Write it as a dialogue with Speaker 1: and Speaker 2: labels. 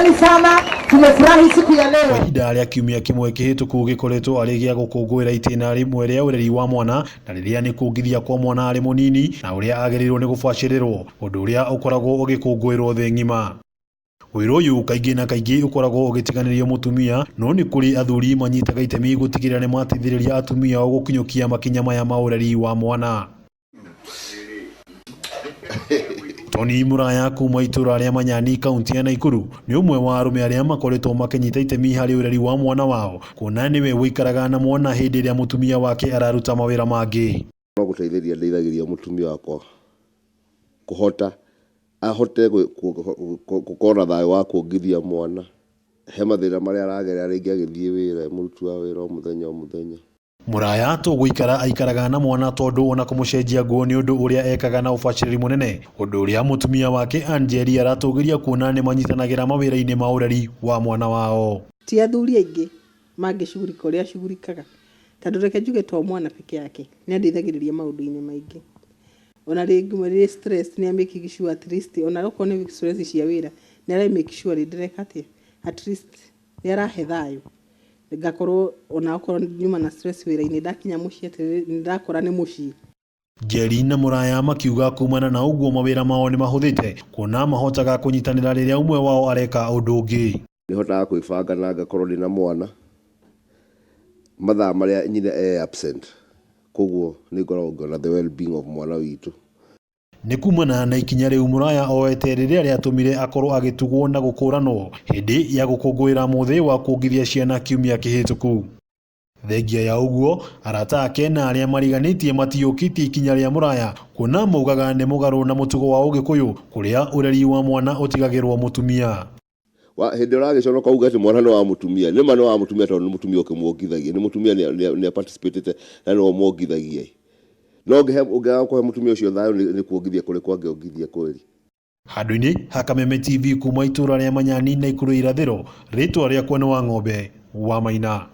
Speaker 1: Asanteni sana, tumefurahi siku ya leo.
Speaker 2: Kwa ihinda rĩa kiumia kĩmwe kĩhĩtũku gĩkoretwo arĩ gĩa gũkũngũĩra itĩna rĩmwe rĩa ũreri wa mwana na rĩrĩa nĩ kuongithia kwa mwana arĩ mũnini na ũrĩa agĩrĩirwo nĩ gũbacĩrĩrwo, ũndũ ũrĩa ũkoragwo ũgĩkũngũĩrwo thĩ ng'ima. Wĩra ũyũ kaingĩ na kaingĩ ũkoragwo ũgĩtiganĩrio mũtumia, no nĩ kũrĩ athuri manyitaga itemi gũtigĩrĩra nĩmateithĩrĩria atumia ao gũkinyũkia makinya maya ma ũreri wa mwana. Tony Muraya kuma itũra rĩa Manyani kaunti ya Naikuru nĩ ũmwe wa arũme arĩa makoretwo makĩnyita itemi harĩ ũreri wa mwana wao, kuona nĩwe ũikaraga na mwana hĩndĩ ĩrĩa mũtumia wake araruta mawĩra mangĩ.
Speaker 3: No gũteithĩrĩria ndeithagĩrĩria mũtumia wakwa kũhota ahote gũkorwo na thayũ wa kuongithia mwana. He mathĩna marĩa aragerera rĩngĩ agĩthiĩ wĩra, e mũruti wa wĩra o mũthenya o mũthenya.
Speaker 2: Muraya to gũikara aikaraga na mwana tondũ ona kũmũcenjia nguo nĩ ũndũ ũrĩa ekaga na ũbacĩrĩri mũnene, ũndũ ũrĩa mũtumia wake Angeli aratũgĩria kuona nĩ manyitanagĩra mawĩra-inĩ ma ũreri wa mwana wao.
Speaker 4: Ti athuri aingĩ mangĩcugurika ũrĩa acugurikaga, tondũ reke njuge to mwana peke yake, nĩ andeithagĩrĩria maũndũ-inĩ maingĩ. Ona rĩngĩ rĩ stress nĩ a making sure at least, ona okorwo nĩ stress cia wĩra, nĩ ara make sure nĩ ndĩreka atĩa, at least nĩ arahe thayũ. Ngakorwo ona okorwo nyuma na stress wĩra-inĩ, ndakinya mũciĩ atĩrĩrĩ, nĩ ndakora nĩ mũciĩ.
Speaker 2: Njeri na Muraya makiuga kumana na ũguo mawĩra mao nĩ mahũthĩte kuona mahotaga kũnyitanĩra rĩrĩa ũmwe wao areka ũndũ ũngĩ.
Speaker 3: Nĩ hotaga kwĩbanga na ngakorwo ndĩna mwana mathaa marĩa nyina e absent, koguo nĩ ngoragwo ngĩona the well being of mwana witũ.
Speaker 2: Nĩ kumana na ikinya rĩu Muraya oete rĩrĩa rĩatũmire akorwo agĩtugwo na gũkũranwo hĩndĩ ya gũkũngũĩra mũthĩ wa kuongithia ciana kiumia kĩhĩtũku. Thengia ya ũguo, arata ake na arĩa mariganĩtie matiyũkĩtie ikinya rĩa Muraya kuona maugaga nĩ mũgarũ na mũtugo wa Ũgĩkũyũ kũrĩa ũreri wa mwana ũtigagĩrwo mũtumia.
Speaker 3: Hĩndĩ ũragĩconoka uge atĩ mwana nĩ wa mũtumia, nĩ ma nĩ wa mũtumia tondũ nĩ mũtumia ũkĩmuongithagia, nĩ mũtumia nĩ participatĩte na nĩwe ũmuongithagia. No ũngĩaga kũhe mũtumia ũcio thayũ nĩ kuongithia kũrĩkũ angĩongithia kweri.
Speaker 2: Handũ-inĩ ha Kameme TV kuma itũra rĩa Manyani Naikuru irathĩro, rĩtwa rĩakwa nĩ Wang'ombe wa Maina.